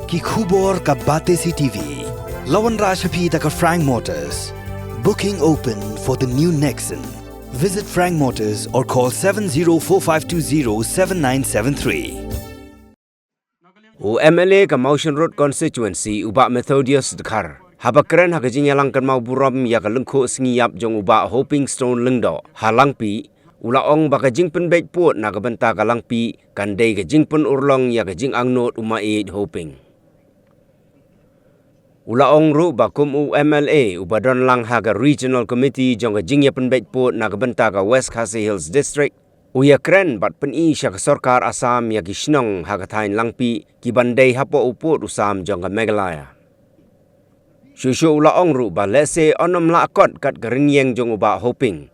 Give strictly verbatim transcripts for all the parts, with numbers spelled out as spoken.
Ki khubor ka Batesi T V. La wanrah sha phi da ka Frank Motors. Booking open for the new Nexon. Visit Frank Motors or call seven zero four five two zero seven nine seven three. U M L A ka Mawshynrut Constituency, u Bah Methodius Dkhar, haba kren ha ka jingïalang kynmaw burom ïa ka lyngkhuh sngi ïap jong u Bah Hoping Stone Lyngdoh ha Langpih, u la ong ba ka jingpynbeit pud na ka bynta ka Langpih kan dei ka jingpynurlong ïa ka jingangnud u Maieit Hoping. U la ong ruh ba kum u M L A uba don lang ha ka Regional Committee jong ka jingïapynbeit pud na ka bynta ka West Khasi Hills District, u ïakren bad pyni sha ka sorkar Assam ïa ki shnong ha ka thaiñ Langpih kiban dei hapoh u pud u sam jong ka Meghalaya. Shuh shuh u la ong ruh ba lehse un ym lah kot kat ka rynïeng jong u Bah Hoping,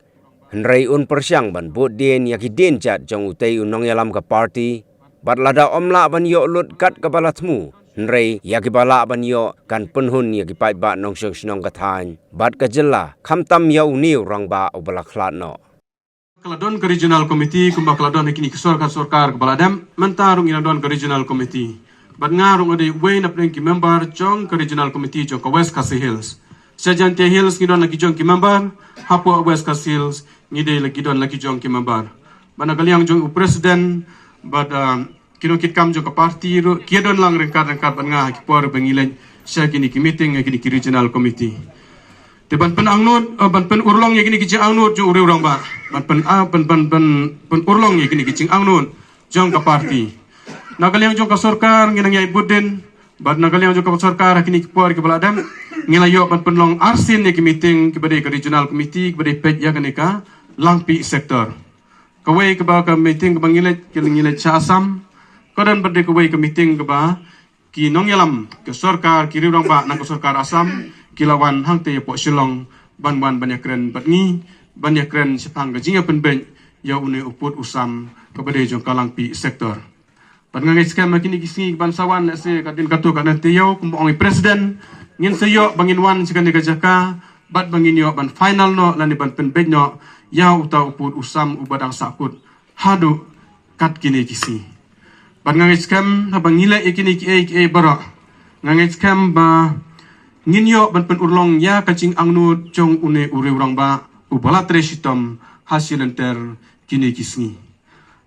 hynrei un pyrshang ban bud dien ïa ki dienjat jong utei u nongïalam ka party, bad lada ym lah ban ïoh lut kat kaba la thmu, hynrei ïa kiba lah ban ïoh kan pynhun ïa ki paidbah nongshong shnong ka thaiñ bad ka jylla, khamtam ïa une u rangbah uba la khlad noh. Ka la don ka Regional Committee kumba ka la don ha kine ki sorkar, sorkar kaba la dep, mynta ruh ngi la don ka Regional Committee. Bad nga ruh nga dei uwei na pdeng ki member jong ka Regional Committee jong ka West Khasi Hills. Sha Jaintia Hills ngi don la ki jong ki member, hapoh West Khasi Hills ngi dei la ki don la ki jong ki member. Bad na ka liang jong u president bad, ah, ki nongkitkam jong ka party ruh ki ïa don lang ryngkat ryngkat bad nga ha ki por ba ngi leit sha kine ki meeting ha kine ki Regional Committee. Te ban pynangnud, eh, ban pynurlong ïa kine ki jingangnud jong u riew rangbah. Ban pyn, ah, ban, ban, ban pynurlong ïa kine ki jingangnud jong ka party. Na ka liang jong ka sorkar ngi nang ïai bud dien, bad na ka liang jong ka sorkar ha kine ki por kiba la dep ngi la ïoh ban pynlong arsien ïa ki meeting kiba dei ka Regional Committee kiba dei peit ïa kane ka Langpih sector. Kawei kaba ka meeting kaba ngi leit, ki ngi leit sha Assam. Ka don bad dei kawei ka meeting kaba ki nongïalam ka sorkar, ki riew rangbah na ka sorkar Assam ki la wan hangtei hapoh Shillong ban wan ban ïakren bad ngi, ban ïakren shaphang ka jingïapynbeit ïa une u pud u sam kaba dei jong ka Langpih sector. Bad nga ngeit skhem ha kine ki sngi ban sa wan, lehse ka dien katto katne taïew kumba ong i president, ngin sa ïoh ba ngin wan sha kane ka jaka bad ba ngin ïoh ban final noh lane ban pynbeit noh ïa uta u pud u sam uba dang sahkut haduh kat kine ki sngi. Bad nga ngeit skhem haba ngi leh ïa kine kiei kiei baroh, nga ngeit skhem ba ngin ïoh ban pynurlong ïa ka jingangnud jong une u riew rangbah uba la trei shitom ha shi lynter kine ki sngi.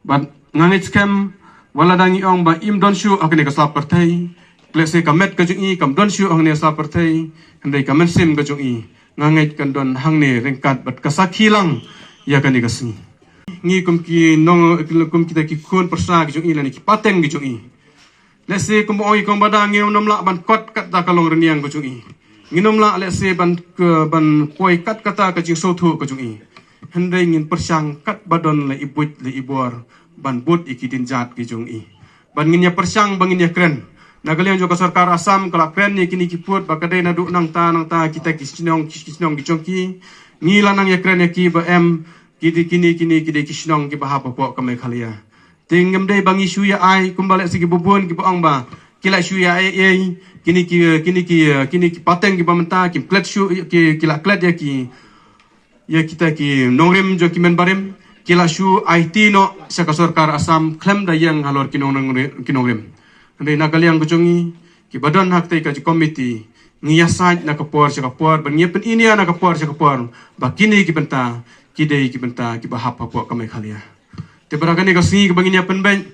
Bad nga ngeit skhem wat lada ngi ong ba im don shuh ha kane ka sla pyrthei, lehse ka met ka jong i kam don shuh ha kane ka sla pyrthei, hynrei ka mynsiem ka jong i nga ngeit kan don hangne ryngkat bad ka sakhi lang ïa kane ka sngi. Ngi kum ki nong, kum kita ki khun pyrsa ki jong i lane ki pateng ki jong i, lehse kumba ong i kong bada, ngin ym lah ban kot katta ka long rynïeng ka jong i. Ngin ym lah lehse ban, ban poi kat kata ka jingsngewthuh ka jong i. Hynrei ngin pyrshang kat ba don la i buit la i bor ban bud ïa ki dienjat ki jong i. Bad ngin ïa pyrshang ba ngin ïa kren. Na ka liang jong ka sorkar Assam ka la kren ïa kine ki pud ba ka dei naduh nangta nangta kita ki shnong, ki shnong ki jong ki. Ngi la nang ïa kren ïa ki ba em, ki dei kine, kine ki dei ki shnong kiba hap hapoh ka Meghalaya. Te ngim dei ba ngi shu ïa ai kumba lehse kiba bun kiba ong ba ki la shu ïa ai ei, kine ki, kine ki, kine ki pateng kiba mynta kim klet shuh, ki, ki la klet ïa ki, ïa kita ki nongrim jong ki men barim, ki la shu aiti noh sha ka sorkar Assam khlem da ïeng halor ki nong, nongri-, ki nongrim. Hynrei na ka liang ka jong ngi kiba don ha katei ka jong committee, ngi ïasaid na ka por sha ka por bad ngi ïa pyni na ka por sha ka por ba kine ki bynta ki dei ki bynta kiba hap hapoh ka Meghalaya. Te bad ha kane ka sngi kaba ngin ïa pynbeit,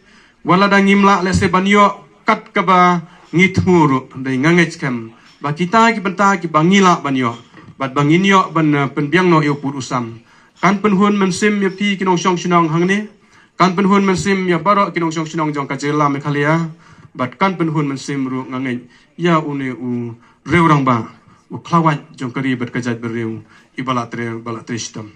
wat lada ngim lah lehse ban ïoh kat kaba ngi thmu ruh, hynrei nga ngeit skhem ba kita ki bynta kiba ngi lah ban ïoh bad ba ngin ïoh ban, eh, pynbiang noh ïa u pud u sam, kan pynhun mynsiem ïa phi ki nongshong shnong hangne, kan pynhun mynsiem ïa baroh ki nongshong shnong jong ka jylla Meghalaya, bad kan pynhun mynsiem ruh nga ngeit ïa une u riew rangbah, u khlawait jong ka ri bad ka jaitbynriew, iba la trei, ba la trei shitom.